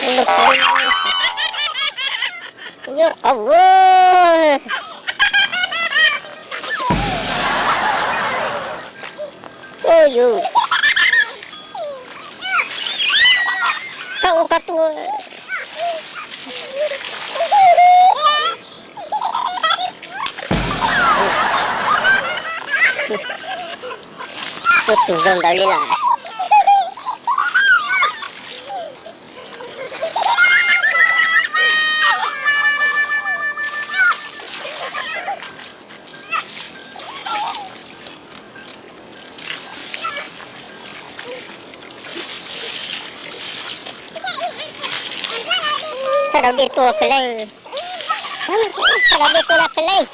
Yuav qhov vwm. Yus txhob ua koj tuaj. Tuaj tus zoo ntawd li lawm. Txhob rau dej tuaj pem leej. Txhob rau dej tuaj lawm pem leej.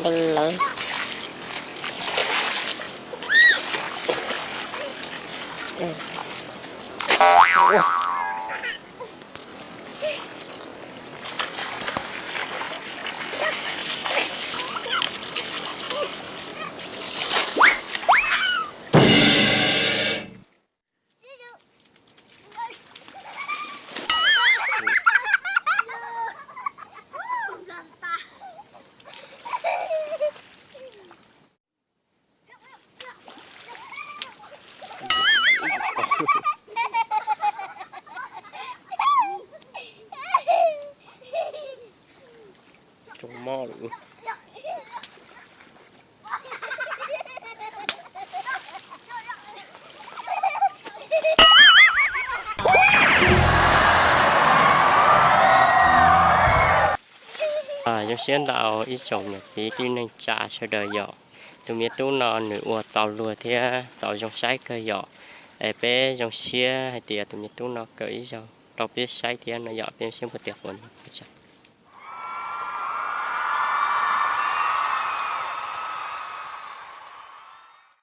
Leej no. Cov mob lawm. Zoo siab ntau ib tsoom niam txiv tij neej tsa sawv daws yom. Tus me tub no nws ua tau luag thiab tau zoo saib kawg yom. Es peb zoo siab hais tias tus me tub no kawm ib zaug rau peb saib thiab no yom, peb zoo siab npua tias quav no.